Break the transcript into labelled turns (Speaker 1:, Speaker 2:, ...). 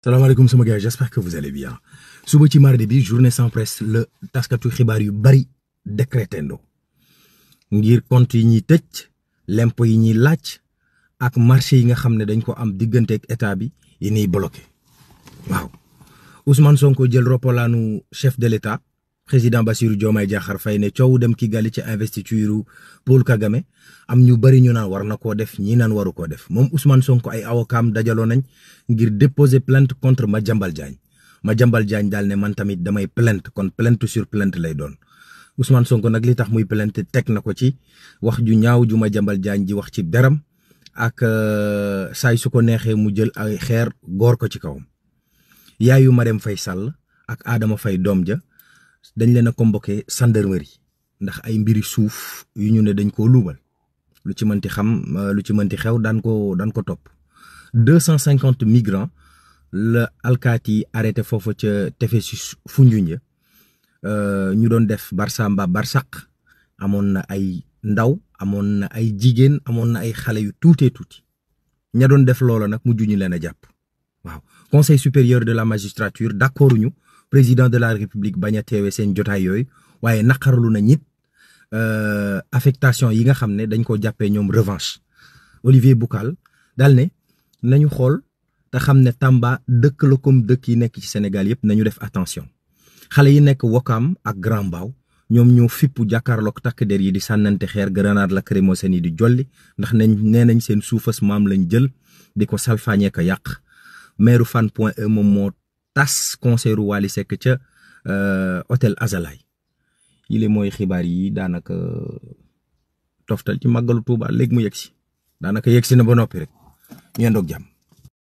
Speaker 1: Salam alaikum sama gars, j'espère que vous allez bien. Suba ci mardi bi journée sans presse le taskatu xibaar yu bari décrété ndo ngir compte yi ñi tëj l'impôt yi ñi laaj ak marché yi nga xam ne dañ ko am diggante ak état bi yi ñuy bloqué. Waaw Ousmane Sonko jël ropolaanu chef de l'état président Bassirou Diomaye Diakhar Faye ne coow dem Kigali ci investiture Paul Kagame am ñu bari ñu naan war na koo def ñi naan waru koo def moom Ousmane Sonko ay avocat dajaloo nañ ngir déposer plainte contre Madiambal Diagne daal ne man tamit damay plainte kon plainte sur plainte lay doon Ousmane Sonko nag li tax muy plainte teg na ko ci wax ju ñaaw ju Madiambal Diagne ji wax ci deram ak saay su ko neexee mu jël ay xeer góor ko ci kawam. Yaayu Marème Faye Sall ak Adama Faye doom ja dañ leen a convoqué gendarmerie ndax ay mbiri suuf yu ñu ne dañ koo luubal lu ci mënti xam lu ci mënti xew daan ko topp 250 migrants la alkaati yi arrêté foofu ca tefesu Foundiougne ñu doon def Barsamba Barsaq amoon na ay ndaw amoon na ay jigéen amoon na ay xale yu tuutee tuuti ña doon def loola nag mujj ñu leen a jàpp waaw conseil supérieur de la magistrature d'accorduñu président de la république bañ a teewee seen jotaay yooyu waaye naqarlu na ñit affectation yi nga xam ne dañ ko jàppee ñoom revanche Olivier Boucal daal ne nañu xool te xam ne Tamba dëkk la comme dëkk yi nekk ci Sénégal yëpp nañu def attention xale yi nekk Wokam ak Grand Mbao ñoom ñoo fippu jàkkaarloog takk der yi di sànnante xeer grenade lacrymogène yi di jolli ndax nee nañ seen suufas maam lañ jël di ko salfaañee ko yàq maire Fann Point E moom moo tas concert Wally Seck ca hôtel Azalay yi li mooy xibaar yi daanaka toftal ci màggalu Tuuba léegi mu yegsi daanaka yegsi na ba noppi rek ñu yendoog jàmm